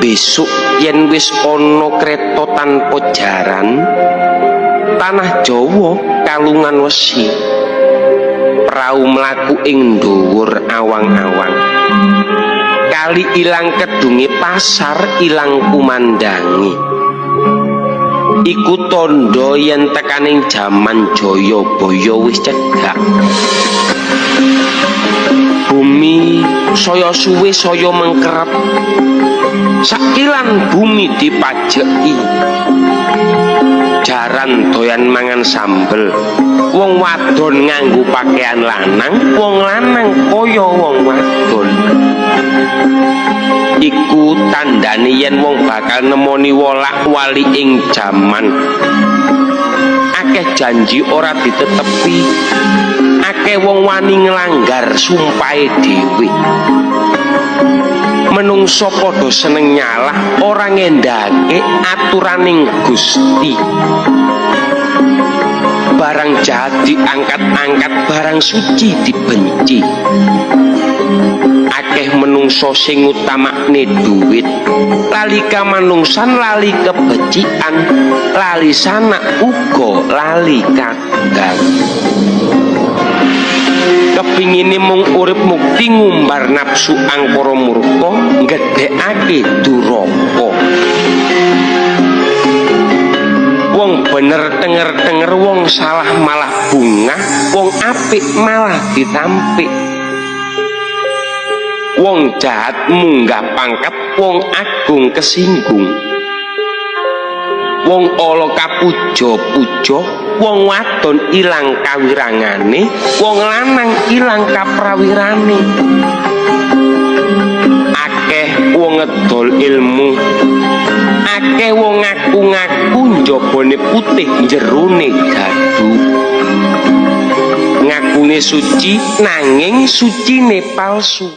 Besuk yen wis ana kreta tanpa jaran, tanah Jawa kalungan wesi, prau mlaku ing dhuwur awang-awang, kali ilang kedunge, pasar ilang kumandange, iku tandha yen tekaning jaman Jayabaya wis cedhak. Bumi saya suwe saya mengkerep, sakilan bumi dipajeki. Jaran doyan mangan sambel, wong wadon nganggo pakaian lanang, wong lanang kaya wong wadon, iku tandane yen wong bakal nemoni wolak wali ing jaman. Akeh janji ora ditetepi, akeh wong wani nglanggar sumpahe dhewe. Menungso padha seneng nyalah, ora ngendahake aturaning Gusti. Barang jahat diangkat-angkat, barang suci dibenci. Akeh menungso sing ngutamakne duit, lali kamanungsan, lali kebecikan, lali sanak, uga lali kadang. Kepingine mung urip mukti, ngumbar nafsu angkara murka, nggedhekake duraka. Wong bener tenger-tenger, wong salah malah bungah, wong apik malah ditampik. Wong jahat munggah pangkat, wong agung kesinggung. Wong ala kapuja-puja, wong wadon ilang kawirangane, wong lanang ilang kaprawirane. Akeh wong ngedol ilmu, akeh wong ngaku-ngaku, njabane putih jerone gadu. Ngakune suci nanging sucine palsu.